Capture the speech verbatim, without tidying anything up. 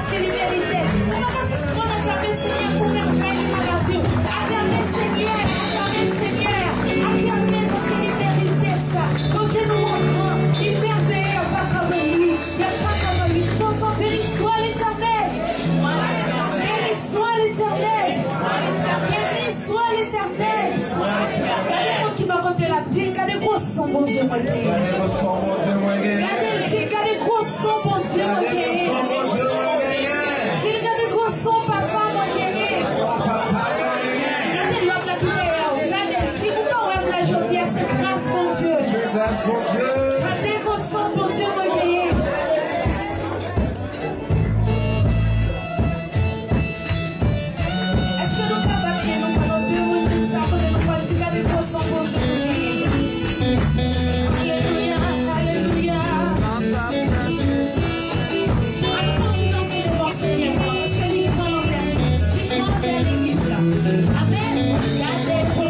Li merite. Nou pa ka sispann aklame Senyè pou mèvèy li nan lavi w. Aklame Senyè, aklame Senyè, aklame paske li merite sa. Bondye nou anvan, li mèvèyè, y a pa kòm li, y a pa kòm li. Fòs an, beni swa Letènèl. Beni swa Letènèl. Beni swa Letènèl. Gade moun ki bò kote l, di l, gade gwo son Bondye mwen genyen. Gade gwo son Bondye mwen genyen. Gade l, di l, gade gwo son Bondye mwen genyen. Gade gwo son Bondye mwen genyen. Di l, gade gwo son papa mwen genyen. Gade lòt la ki dèyè w. Gade l, di l, ou pa wè m la jodi a, se gras Bondye. Se gras Bondye. Gade gwo son Bondye mwen genyen. Èske nou ka bat men nou pandan de minit sa, kote nou pral di gade gwo son Bondye? Alelouya, alelouya. Ann fè yon ti danse devan Senyè nou an, paske li pran lantèn, li pran lantèn legliz la. Amèn. Gade gwo